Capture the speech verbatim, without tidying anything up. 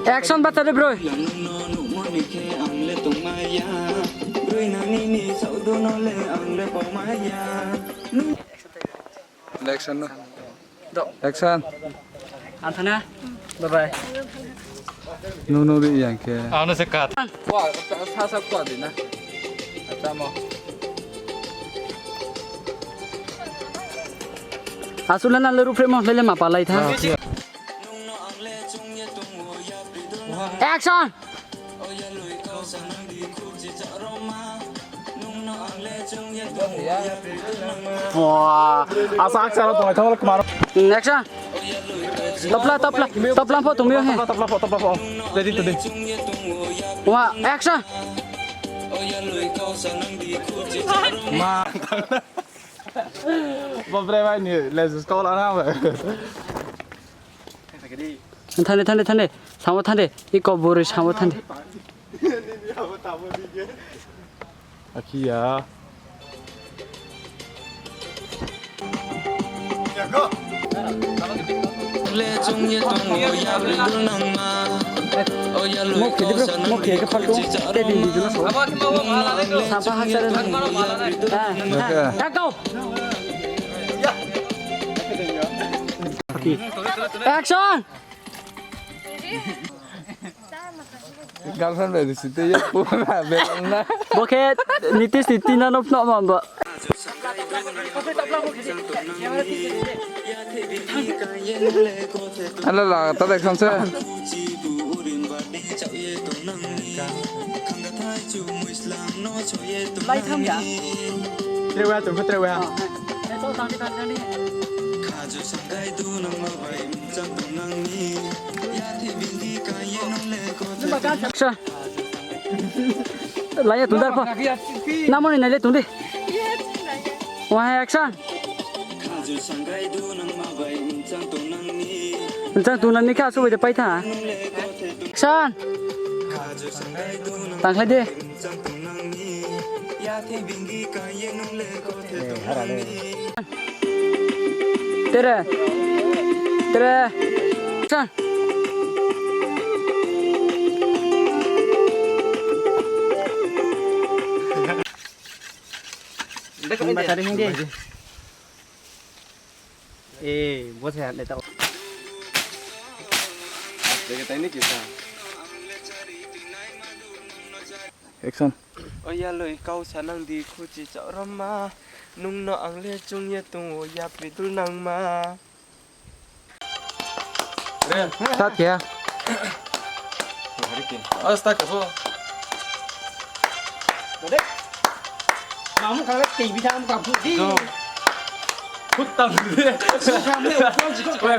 Action bata de broi. Action no. Action. Ang thana. Bye bye. Nung nung ri yang khe. Ano se cut. Sa sa kua di na. Acha mo. Asula na le ruhphreh mo le le ma palai tha. Action. Wah, asa aksa ro tong thang kmar. Action. Topla topla topla pho tong mi he. Topla pho topla pho. Ready to do. Wah, action. Ma. Bo bre bai ni le call ana ba. Thane thane thane. Samo thane. I kobor samo thane. Akhiya. Action! Girlfriend bai risi tei ya pura belong na. Bo khe Nitish ni tina no phnuh ma bo. Ala la ta dek sam se. Lai tham ya. Trewa chung khe trewa. Action. Lai ya tong dar pho. Namo ni nai le tong di. Wah, action. Mchang tong nang ni kha subai de pai tha. Action. Tangkhlai di. Tere. Tere. Action. Ba tadi hindi. Eh, bo se le tao. Action. Oya loi kau sa nang di khuchi chaoh rama. Nung no ang le chung ye tong o ya pidul nang ma. Start khe. Oh, start khe pho. Mamu kang le tei bi tham kang phu di. Khutang di. Khutang di.